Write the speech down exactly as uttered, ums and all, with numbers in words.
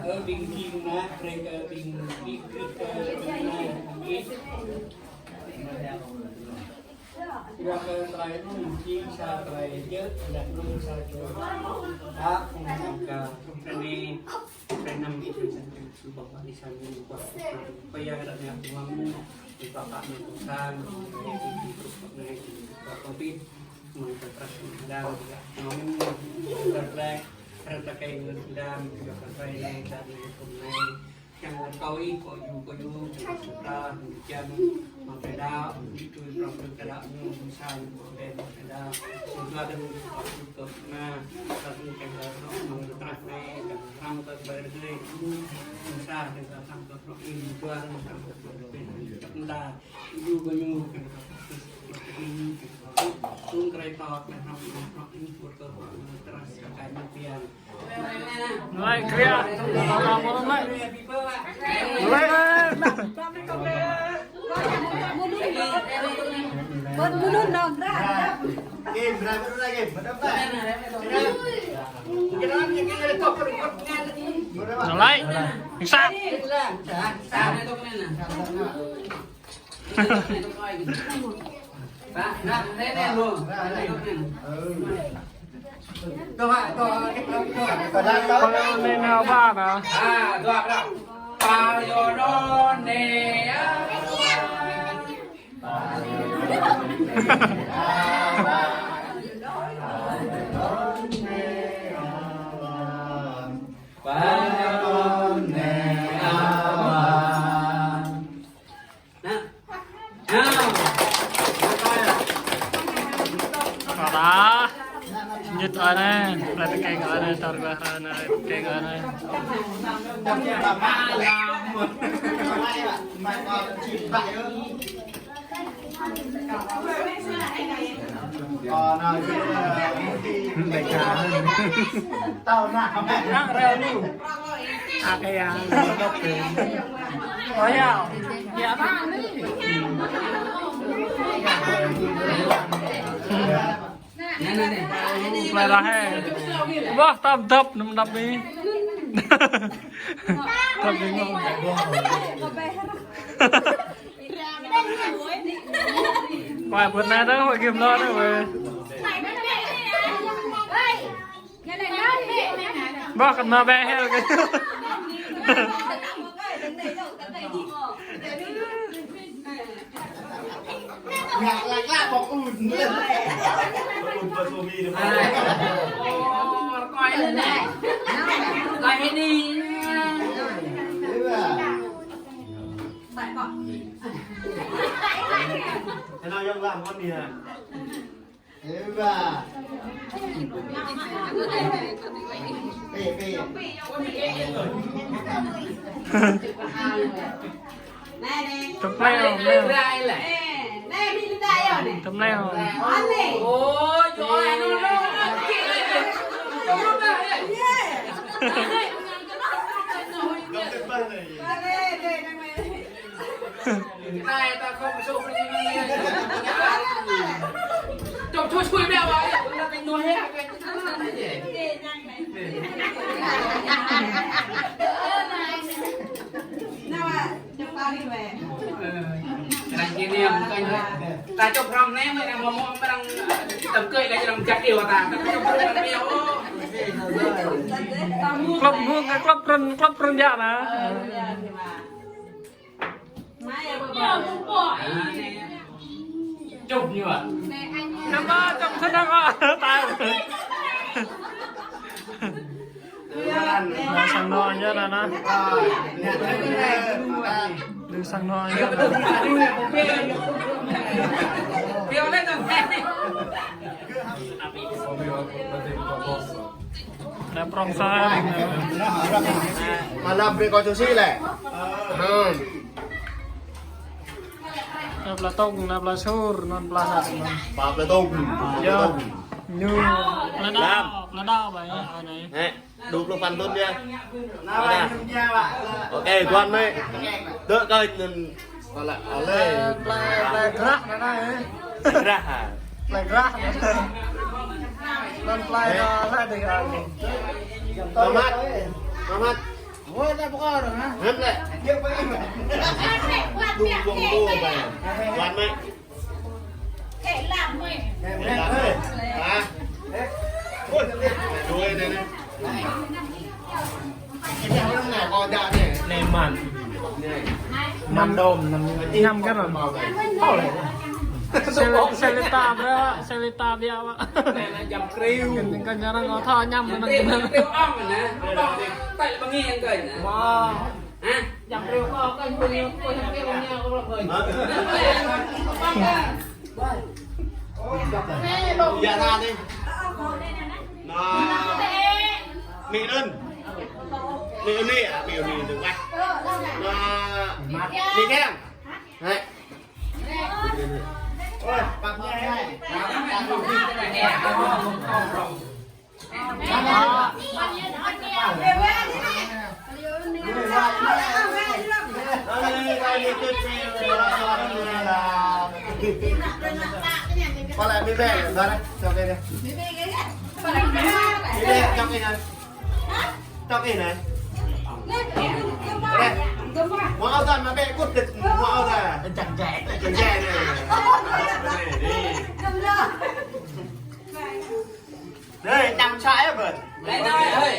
Ơ, ƀing king mă, brơi kơ ƀing king kơ ƀing mă. Yua kơ tơlơi anŭn jing sa tơlơi djơ̆, anŭn sa čô. Dah, phung sang kơ, phung sang ni, phung năm, phung sang kơ, su bok bok đi sang ni, bok bok. Pơyang kơ dah nyak mơ̆ng, di papa ni phung sang, di papa ni, di papa ni, di papa ni. Mơ̆ng tơtrah mơ̆ng Adam, mơ̆ng tơtrah, tơtrah kơ mơ̆ng Adam, tơtrah kơ mơ̆ng Adam, tơtrah kơ mơ̆ng Adam. Kiăng wơ̆t kâo ih, kâo yŭ, kâo yŭ, kiăng wơ̆t sutra, kiăng mă tơlơi đaŏ, ih tui prŏng prŏng tơlơi đaŏ ñu, sa ñu, kâo đen mă tơlơi đaŏ. Sutra đơ̆ng kâo yŭ kơ na, sa ñu kiăng kơ rŏk mơ̆ng tơtrah anai, kiăng răm kơ ƀai rơgơi, ñu, sa kiăng kơ răm kơ rŏk ih, ñu, dua răm kơ răm kơ rŏk ih, ñu, kiăng kơ Ih yŭ kơ ñu, kiăng kơ Kristus, kiăng kơ ih, kiăng kơ ih, tung krơi tŏ, kiăng hăng ih, prŏk ih, wơ̆t kơ prŏk ih, tơtrah sa kai ñu pian. Mulai kriă, mulai, mulai. Mulai. Mulai. Mulai. Pơ anai nao ba nă. Nă. Nă. Nă. Nă. Nă. Ñu tơlơi anai, tơlơi tơkeng anai, tơlơi rơngai, tơkeng anai. Tao nă. Nă reo lu. Ăt kơ yang. Ơ yă. Yă bang ni. Nă, nă, nă. Plơi Rahe. Wah, tơm dăp, nŭm dăp ni. Dăp ni ngŏ. Wah, bơ̆t nai dong, wah, gim lo dong, wah. Bah, kơnơ̆ng ƀe hel kơ. Ngă lăk lăk bok un. Un bơ̆t sumi dong. Ơ, rơkơi anai. Rơkơi anai. Ơ, anai yơh lah, mơ̆n anai. Ơ, ba. Pê, pê. Tơm pleo, pleo. Tơm pleo. Nai ta không sốt đi. Trong chuối chuối mèo à, nó cái nồi hẹ, cái nồi hẹ. Nào à, trong bao đi về. Ờ, cái này kỷ niệm, coi như ta chụp rong ném, mà mò mò, mà đang tầm cưới, cái lòng chặt điều ta, ta chụp rong mèo. Klŏp mơ̆ng, klŏp trŭn, klŏp trŭn yă nă. Ờ, iya, iya. Chụp ñu à? Chụp à, chụp sơnăng à. Taih. Đa sang anŏ yơh anai. Đa sang anŏ yơh. Anai prŏng sa. Mă lăp brơi kơ čô si lĕ. Hmm. Anai pla tŏng, anai pla sur, anŭn pla sat. Pla tŏng. Yơh. Ñu. Pla đao, pla đao ƀai anai. Hĕ, dua pluh păn thŭn yơh. Anai. Ôkê, tuan mơi. Tơ kơi anŭn. Pla, pla, pla grah anai, ơ. Grah hă? Pla grah. Anŭn pla anai, pla dih anai. Mamat. Mamat. Ôi, ta pơkŏ rồi hả? Hĕm lĕ. Đu bông bô ƀai. Tuan mơi. Hĕm lĕ. Hă? Ôi, đuôi anai anai. Anai mơ̆n. Năm đôm, năm. Năm cái rồi. Thôi. Sel-, Selita ƀă, Selita ƀiă ƀă. Anai, anai, jăm kriu. Kơ nhà răng có thọ nhăm. Jăm kriu, jăm kriu ong anai. Ong, tại là bằng nghe ăn coi anai. Wow. Hă? Jăm kriu ong, coi, coi, coi, jăm kriu ong, nghe, coi, coi. Hă? Ong, ong. Ih, anai anai. Anai. Mi anŭn. Mi anŭn anai, mi anŭn anai tơ wah. Anai. Mi kiăng. Hĕ. Ôi, pap ñai. Pă lĕ mi bĕ, ƀă anai, čŏk anai. Mi bĕ, čŏk anai. Čŏk anai. Anai. Mă ao ta, mă bĕ kŭt đĕt, mă ao ta. Čang jai. Čang jai anai. Anai, čang sa yơh, ƀă. Anai, anai, hơi.